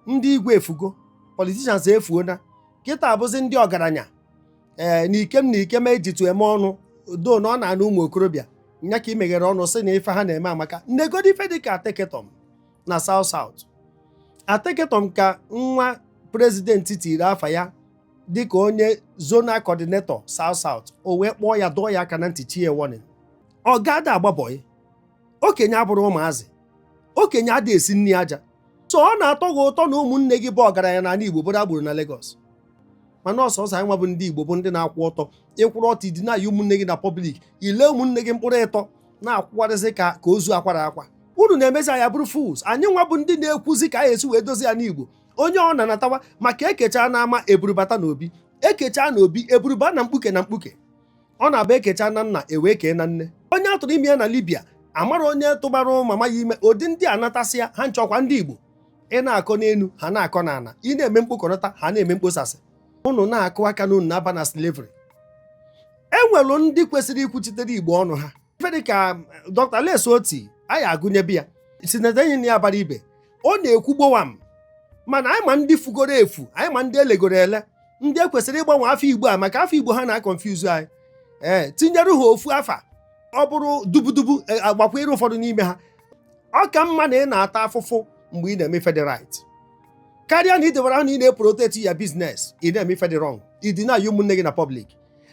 Ndị igwe efugo, politicians efuona, kịta abụzi ndị ọgaranya. Ee, na ikem na ikem ejitu eme ọnụ do na ọ na-anụ ụmụ okorobịa nya ka ị meghere ọnụ sị na ife ha na-eme amaka. Nnegodi ife dịka Ateke Tom na South South, Ateke Tom ka nwa president tiri afa ya dịka onye zonal coordinator South South, o wee kpọọ ya, dọọ ya aka na ntị, chie warning. Ọ gada agba boy, okenye abụrụ ụmụazị, okenye adịghị esi nri aja. So ọ na-atọ gị ụtọ na ụmụnne gị bụ ọgaranya n'ala Igbo bụrụ agboro na Lagos, mana ọsọsọ anyị nwa bụ ndị Igbo bụ ndị na-akwụ ọtọ. Ịkwụrụ ọtọ idina ya ụmụnne gị na public, ile ụmụnne gị mkpụrụ ịtọ na-akwụgharịsị ka ozu akwara akwa. Unu na-emezi anyị bụrụ fools. Anyị nwa bụ ndị na-ekwuzi ka anyị esi wee dozie ya n'Igbo. Onye ọ na-anatawa maka ekecha n'ama eburubata n'obi, ekecha n'obi eburuba na mkpuke na mkpuke. Ọ na-abụ ekecha na nna, ewee kee na nne. Onye a tụrụ ime ya na Libya amara onye tụbara mama ya ime. Ụdị ndị a natasịa ha nchọkwa ndị Igbo. Ị na-akọ n'elu, ha na-akọ n'ala. Ị na-eme mkpokọnata, ha na-eme mkposasị. Unu na-akụ aka n'unu na-aba na slavery. E nwere ndị kwesịrị ikwuchitere Igbo ọnụ ha, ife dịka Dr. Alex Otti, anyị agụnyebe ya, Senator enyi ya bara ibe ọ na-ekwu gbowam. Mana anyị ma ndị fugoro efu, anyị ma ndị elegoro ele, ndị ekwesịrị ịgbanwe afọ Igbo a, maka afọ Igbo ha na-aconfuse anyị. Ee, tinyere ha ofu afa, ọ bụrụ dubudubu agbakwere ụfọdụ n'ime ha. Ọ ka mma na ị na-ata afụfụ mgbe ị na-eme ife dị right, karịa na ị debara ahụ na ị na-eprotect ya business, ị na-eme ife dị wrong, ịdị na-ayị ụmụnne gị na public.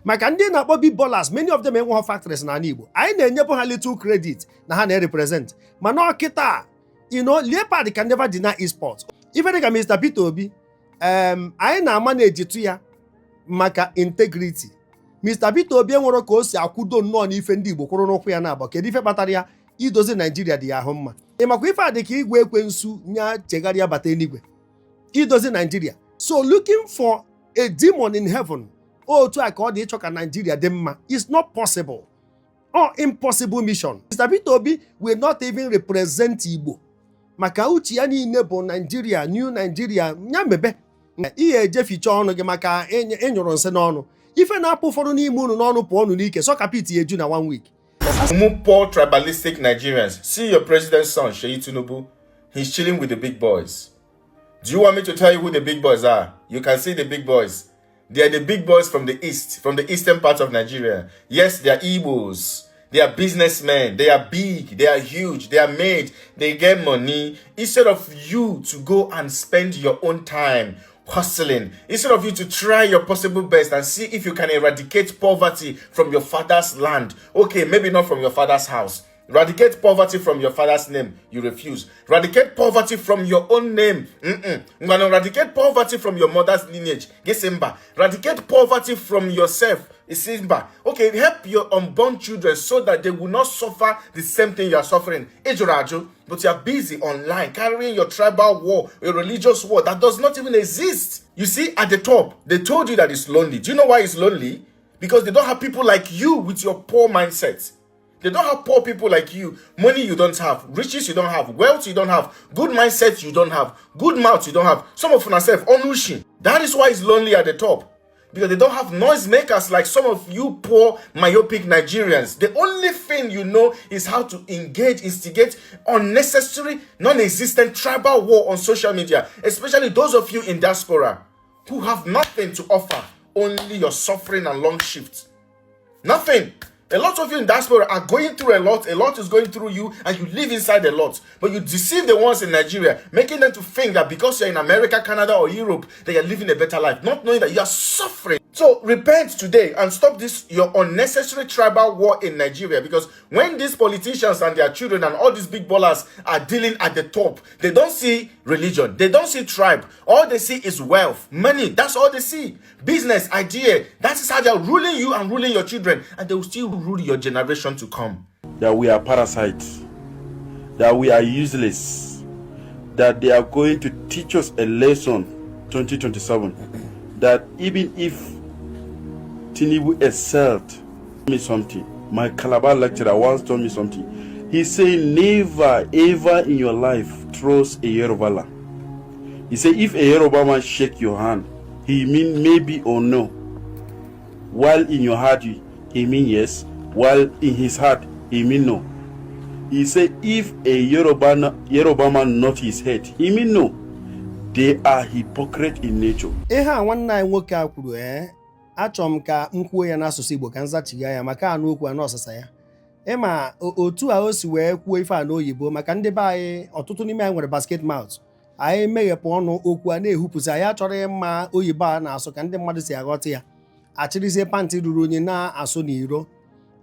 Maka ndị na-akpọ big ballers, many of them enweghị factories n'ala Igbo. Anyị na-enyebụ ha little credit na ha na-represent, mana ọkịta, leopard can never deny sport. Ife dịka Mr. Peter Obi, anyị na-ama na-ejitu ya maka integrity. Mr. Peter Obi enwere ka o si akwudo nnọọ n'ife ndị Igbo kwụrụ n'ụkwụ ya na-abọ. Kedu ife kpatara ya? Idozi Naijiria dị ya ahụ mma. Ị makwa ife a dị ka igwe ekwensu nya chegharịa bata eluigwe, idozi Naijiria. So looking for a demon in heaven, otu a ka ọ dị ịchọ ka Naijiria dị mma. It's not possible or impossible mission. Mr. Peter Obi will not even represent Igbo, maka uche ya niile bụ Naijiria, new Nigeria ya mebe. Ihe ejeficha ọnụ gị maka ịnyụrụ nsị n'ọnụ, ife na-apụ ụfọdụ n'ime unu n'ọnụ pụọ unu n'ike sọkapit ya eju na one week. Mumu, poor tribalistic Nigerians, see your president's son, Seyi Tinubu. He's chilling with the big boys. Do you want me to tell you who the big boys are? You can see the big boys. They are the big boys from the east, from the eastern part of Nigeria. Yes, they are Igbos. They are businessmen. They are big. They are huge. They are made. They get money. Instead of you to go and spend your own time hustling, instead of you to try your possible best and see if you can eradicate poverty from your father's land. Okay, maybe not from your father's house. Eradicate poverty from your father's name. You refuse. Eradicate poverty from your own name. I'm gonna eradicate poverty from your mother's lineage. Ị sị mba. Eradicate poverty from yourself. Ị sị mba. Okay, help your unborn children so that they will not suffer the same thing you are suffering. Ị jụrụ ajụ, but you are busy online carrying your tribal war, a religious war that does not even exist. You see, at the top, they told you that it's lonely. Do you know why it's lonely? Because they don't have people like you with your poor mindset. They don't have poor people like you. Money you don't have, riches you don't have, wealth you don't have, good mindset you don't have, good mouth you don't have. Some of yourself, onushi. That is why it's lonely at the top. Because they don't have noisemakers like some of you poor myopic Nigerians. The only thing you know is how to engage, instigate unnecessary, non-existent tribal war on social media, especially those of you in diaspora who have nothing to offer, only your suffering and long shifts. Nothing. A lot of you in diaspora are going through a lot. A lot is going through you, and you live inside a lot. But you deceive the ones in Nigeria, making them to think that because you're in America, Canada, or Europe, that you're living a better life, not knowing that you are suffering. So repent today and stop this your unnecessary tribal war in Nigeria. Because when these politicians and their children and all these big ballers are dealing at the top, they don't see religion, they don't see tribe. All they see is wealth, money. That's all they see. Business, idea. That is how they are ruling you and ruling your children, and they will still rule your generation to come. That we are parasites, that we are useless, that they are going to teach us a lesson 2027, that even if Tinubu excelled me something, my Calabar lecturer once told me something. He said, "Never ever in your life trust a Yoruba land." He said, "If a Yoruba man shake your hand, he mean maybe or no. While in your heart, he mean yes. While in his heart, he mean no." He said, "If a Yoruba man nod his head, he mean no." They are hypocrite in nature. Ihe a nwanne anyị nwoke a kwuru, ee, achọrọ m ka m kwuo ya n'asụsụ Igbo ka m zachigha ya, maka anụ okwu anụ ọsịsa ya. Ịma otu a o si wee kwuo ife a n'oyibo, maka ndị be anyị, ọtụtụ n'ime anyị nwere basket mouth. Anyị meghepụ ọnụ, okwu a na-ehupụsị. Anyị achọrọ ịma oyibo a na-asụ ka ndị mmadụ si aghọta ya, achịrịzie pantị ruru unyi na-asụ n'iro.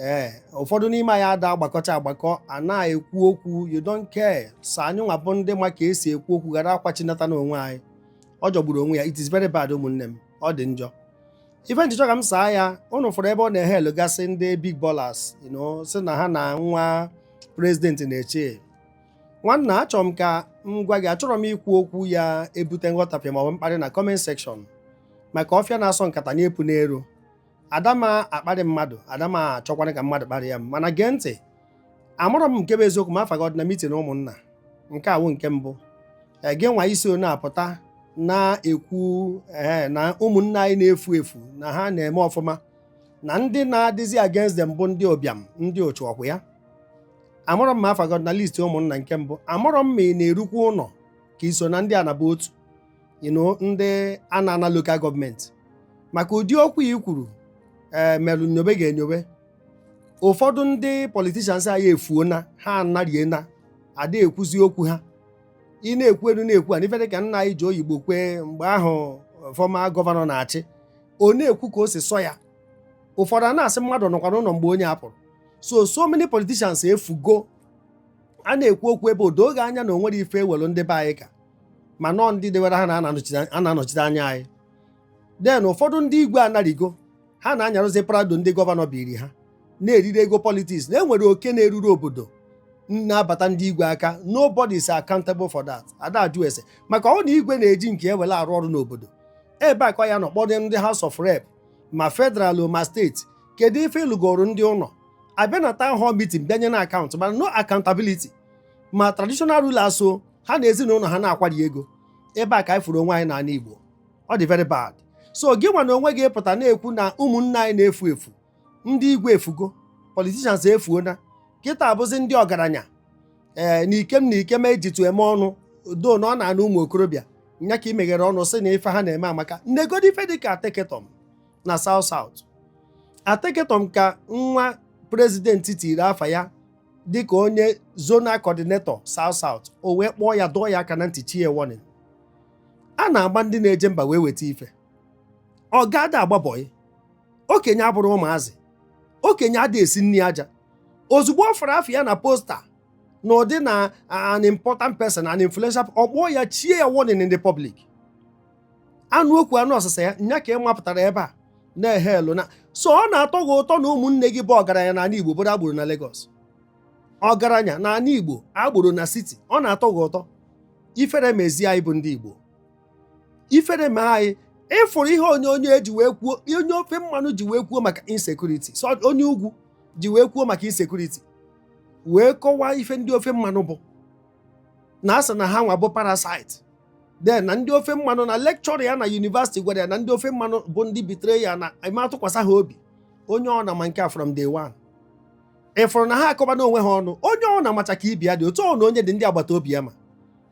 Ee, ụfọdụ n'ime anyị ada agbakọcha agbakọ a na-ekwu okwu. You don't care. So anyị nwa bụ ndị ma ka esi ekwu okwu ghara akwachinata n'onwe anyị. Ọ jọgburu onwe ya. It is very bad. Ụmụnne m, ọ dị njọ. Ife nchichọ ka m saa ya, ụnụ fụrụ ebe ọ na-ehe elugasị ndị big ballers, sị na ha na nwa president na-eche. Nwanna, achọrọ m ka m gwa gị, achọrọ m ikwu okwu ya ebute nghọtafie maọbụ mkparị na comment section, maka ọfịa na-asọ nkata na-epu n'elu. Adama akparị mmadụ, adama achọkwana ka mmadụ kparịa m, mana gee ntị. Amarọ m nke bụ eziokwu ma afa gị ọ dị na meeting ụmụnna nke awụ nke mbụ. Gị nwa isi one apụta na-ekwu, ee, na ụmụnne anyị na-efu efu, na ha na-eme ọfụma, na ndị na-adịzi against them bụ ndị ụbịam, ndị ụchụ ọkwụ ya. Amarọ m ma afa gị ọ dị na list ụmụnna nke mbụ. Amarọ m ma ị na-erukwa ụlọ ka iso na ndị anaba otu, ndị a na-ana local government, maka ụdị okwu i kwuru, ee, merụ nyobe ga-enyobe. Ụfọdụ ndị politicians anyị efuona, ha anariena, ada ekwuzi okwu ha. Ị na-ekwu elu na-ekwu a n'ife dị ka nna anyị ji oyigbo kwee mgbe ahụ former governor na-achị, ọ na-ekwu ka o si sọ ya. Ụfọdụ a na-asị mmadụ nọkwa n'ụlọ mgbe onye apụrụ. So many politicians efugo. A na-ekwu okwu ebe o doo gị anya na o nwere ife ewelu ndị be anyị ka ma nọọ ndị dewere ha na a na-anọchite anya anyị. Then ụfọdụ ndị igwe anarigo, ha na-anyarụzi Prado ndị governor biri ha, na-eriri ego politics, na enwere oke na-eruru obodo na-abata ndị igwe aka. Nobody is accountable for that. Ada ajụ ese maka ọ na igwe na-eji nke ewere arụ ọrụ n'obodo ebe a ka ya nọ kpọrọ ndị House of Rep, ma federal ma steeti. Kedu ife ịlụgoro ndị ụlọ abịa na town hall meeting bịanye na account? Mana no accountability. Ma traditional rulers o ha na ezinụlọ ha na-akwari ego. Ebe a ka anyị fụrụ onwe anyị n'ala Igbo. Ọ dị very bad. So gị nwa na onwe gị pụta na-ekwu na ụmụnne anyị na-efu efu, ndị igwe efugo, politicians efuona, kịta abụzi ndị ọgaranya. Ee, na ikem na ikem ejitu eme ọnụ do na ọ na-anụ ụmụ okorobịa nya ka ị meghere ọnụ sị na ife ha na-eme amaka. Nnegodi ife dị ka Ateketom na South South Ateketom ka nwa president tiri afa ya dịka onye zonal coordinator South South, o wee kpọọ ya, dọọ ya aka na ntị, chie warning. A na-agba ndị na-eje mba wee weta ife. Ọ ga-ada agba bọyị. Okenye abụrụ ụmụazị, okenye ada esi nri aja. Ozugbo ọ fọrọ afọ ya na poster na ụdị na an important person, an influential, ọ kpọọ ya, chie ya warning in the public. Anụ okwu anụ ọsịsa ya nya ka ị mapụtara ebe a na-ehe elu na so ọ na-atọ gị ụtọ na ụmụnne gị bụ ọgaranya n'ala Igbo bụrụ agboro na Lagos, ọgaranya n'ala Igbo, agboro na city. Ọ na-atọ gị ụtọ. Ifere mezie anyị bụ ndị Igbo, ifere mee anyị. Ịfụrụ ihe onyonyo eji wee kwuo, onye ofe mmanụ ji wee kwuo maka insecurity, so onye ugwu ji wee kwuo maka insecurity, wee kọwaa ife ndị ofe mmanụ bụ na asị na ha nwa bụ parasite. Then na ndị ofe mmanụ na lecturer ya na university gwara ya na ndị ofe mmanụ bụ ndị bitere ya na eme atụkwasị ha obi. Onye ọ na ma nke a from day one, ị fụrụ na ha akọba n'onwe ha ọnụ. Onye ọ na macha ka ibi ya dị otu ọ na onye dị ndị agbata obi ya, ma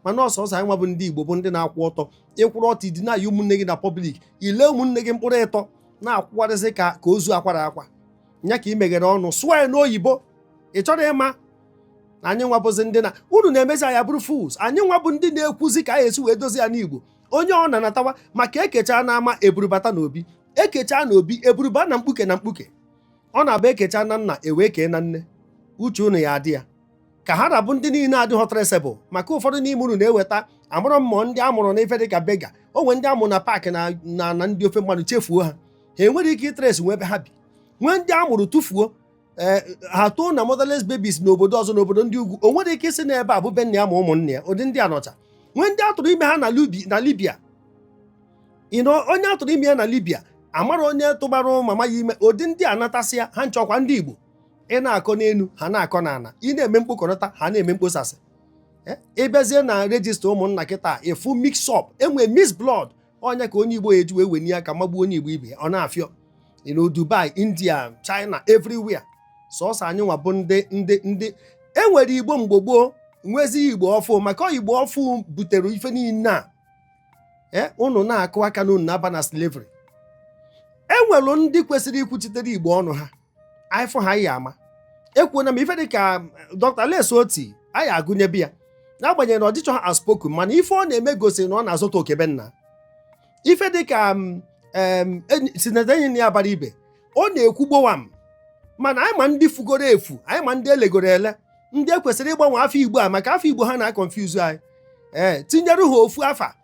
mana ọsọ ọsọ anyị nwa bụ ndị Igbo bụ ndị na-akwụ ọtọ. Ịkwụrụ ọtọ idina ya ụmụnne gị na public, ile ụmụnne gị mkpụrụ ịtọ na-akwụgharịsị ka ozu akwara akwa nya ka ị meghere ọnụ sụọ ya n'oyibo. Ị chọrọ ịma na anyị nwa bụzi ndị na unu na-emezi anyị bụrụ fools. Anyị nwa bụ ndị na-ekwuzi ka anyị esi wee dozie ya n'Igbo. Onye ọ na-anatawa maka ekecha n'ama eburubata n'obi, ekecha n'obi eburuba na mkpuke na mkpuke. Ọ na-abụ ekecha na nna, ewee kee na nne. Uche unu ya adị ya ka ha rabụ ndị niile adịghọ traceable, maka ụfọdụ n'ime unu na-eweta amụrụ mmụọ ndị a mụrụ n'ife dịka bega onwe ndị amụrụ na park na ndị ofe mmanụ chefuo ha, ha enwere ike itrace nwe ebe ha bi. Nwee ndị a mụrụ tụfuo, ee, ha too na motherless babies n'obodo ọzọ, n'obodo ndị ugwu. O nwere ike isi n'ebe a bụ be nna ya ma ụmụnne ya. Ụdị ndị a nọcha. Nwee ndị atụrụ ime ha na Libya. Ịnọ onye atụrụ ime ya na Libya, amara onye tụbara mama ya ime. Ụdị ndị a natasịa ha nchọkwa ndị Igbo. Ị na-akọ n'elu, ha na-akọ n'ala. Ị na-eme mkpokọrọta, ha na-eme mkposasị. Ịbịazie na register ụmụnna kịta, ịfụ mix up, enwe mix blood. Onye ka onye Igbo eji wee weni aka magbuo onye Igbo ibe ya? Ọ na-afịọ. You know, Dubai, India, China, everywhere. Sọsọ anyị nwa bụ ndị enwere Igbo mgbe gboo, nwezi Igbo ọfụ, maka Igbo ọfụ butere ife niile a. Ee, unu na-akụ aka na unu na-aba na slavery. Enwelu ndị kwesịrị ikwuchitere Igbo ọnụ ha, anyị fụ ha, anyị ama. Ekwuona m, ife dị ka Dr. Alex Otti, anyị agụnyebe ya, n'agbanyeghị na ọ dịchọ ha outspoken, mana ife ọ na-eme gosiri na ọ na-azụta okebe nna. Ife dị ka Senator Enyi ya bara ibe, ọ na-ekwu gbowam. Mana anyị ma ndị fugoro efu, anyị ma ndị elegoro ele, ndị ekwesịrị ịgbanwe afọ Igbo a, maka afọ Igbo ha na-aconfuse anyị. Ee, tinyere ha ofu afa,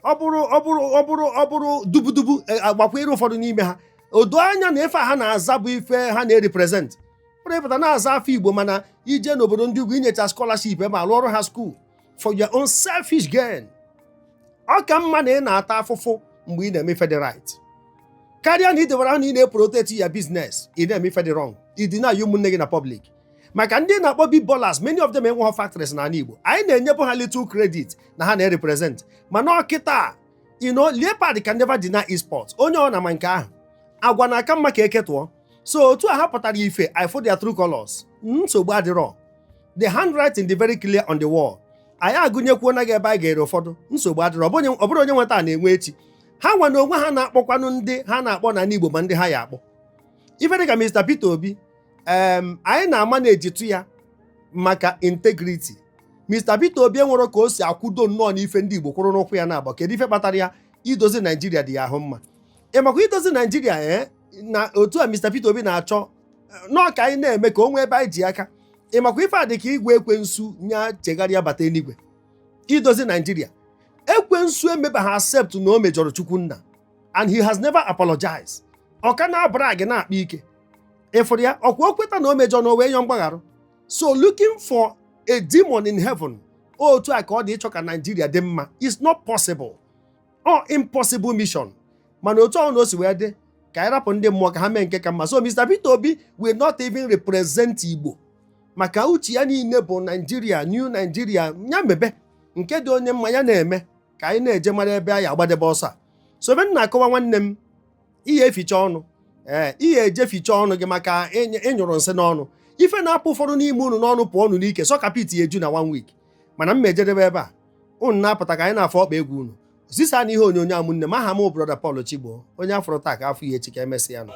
ọ bụrụ ọ bụrụ ọ bụrụ ọ bụrụ dubudubu, agbakwere ụfọdụ n'ime ha o doo anya na ife a ha na-aza bụ ife ha na-erepresent. Pụrụ ịpụta na-aza afọ Igbo, mana ije n'obodo ndị ugwu, inyecha scholarship ebe alụ ọrụ ha school for your own selfish gain. Ọ ka mma na ị na-ata afụfụ mgbe ị na-eme ife dị right, karịa na ị debara ahụ na ị na-eprotect ya business, ị na-eme ife dị wrong, ị na ayọ ụmụnne gị na public. Maka ndị na-akpọ big ballers, many of them enweghị factories n'ala Igbo. Anyị na-enyebụ ha little credit na ha na-represent, mana ọkịta, leopard can never deny esports. Onye ọ na ma nke ahụ agwa na-aka mma ka eke tụọ. So otu a ha pụtara ife, I feel their true colors. Nsogbu adịrọ, the handwriting dị very clear on the wall. Anyị agụnyekwuo na gị ebe anyị ga-ere ụfọdụ. Nsogbu adịrọ. Ọ bụrụ onye nweta na-enwe echi, ha nwa na onwe ha na-akpọkwanụ ndị ha na-akpọ na Igbo, ma ndị ha ya akpọ ife dịka Mr. Peter Obi, anyị na-ama na-ejitụ ya maka integrity. Mr. Peter Obi enwere ka o si akwudo nnọọ n'ife ndị Igbo kwụrụ n'ụkwụ ya na-agba. Kedu ife kpatara ya? Idozi Naijiria dị ya ahụ mma. Ị makwa idozi Naijiria, ee, na otu a Mr. Peter Obi na-achọ nọọ ka anyị na-eme ka o nwee ebe anyị ji aka. Ị makwa ife a dị ka igwe ekwensu nya chegharịa bata eluigwe. Idozi Naijiria, ekwensu emebeghị accept na o mejọrọ Chukwunna, and he has never apologized. Ọ ka na-abara gị na-akpa ike ịfụrụ ya ọkwa o kweta na o mejọ na o wee yọọ mgbagharụ. So looking for a demon in heaven, otu a ka ọ dị ịchọ ka Naijiria dị mma. It's not possible or impossible mission. Mana otu ọ na o si wee dị, ka anyị rapụ ndị mmụọ ka ha mee nke ka mma. So Mr. Peter Obi will not even represent Igbo, maka uche ya niile bụ Naijiria, new Nigeria. Ya mebe nke dị onye mma, ya na-eme ka anyị na-eje mara ebe anyị agbadebe ọsọ a. So ebe m na-akọwa, nwanne m, ihe eficha ọnụ, ee, ihe eje ficha ọnụ gị, maka ịnyụrụ nsị n'ọnụ. Ife na-apụ ụfọdụ n'ime unu n'ọnụ pụọ unu n'ike sọkapit ya eju na one week. Mana m ma ejedebe ebe a, unu na-apụta ka anyị na-afọ ọkpa egwu. Unu zisa na ihe onyonyo a, ụmụnne m. Aha m, brother Paul Chigbo, onye afọrọ taa ka afọ ihe echi. Ka emesịa nụ.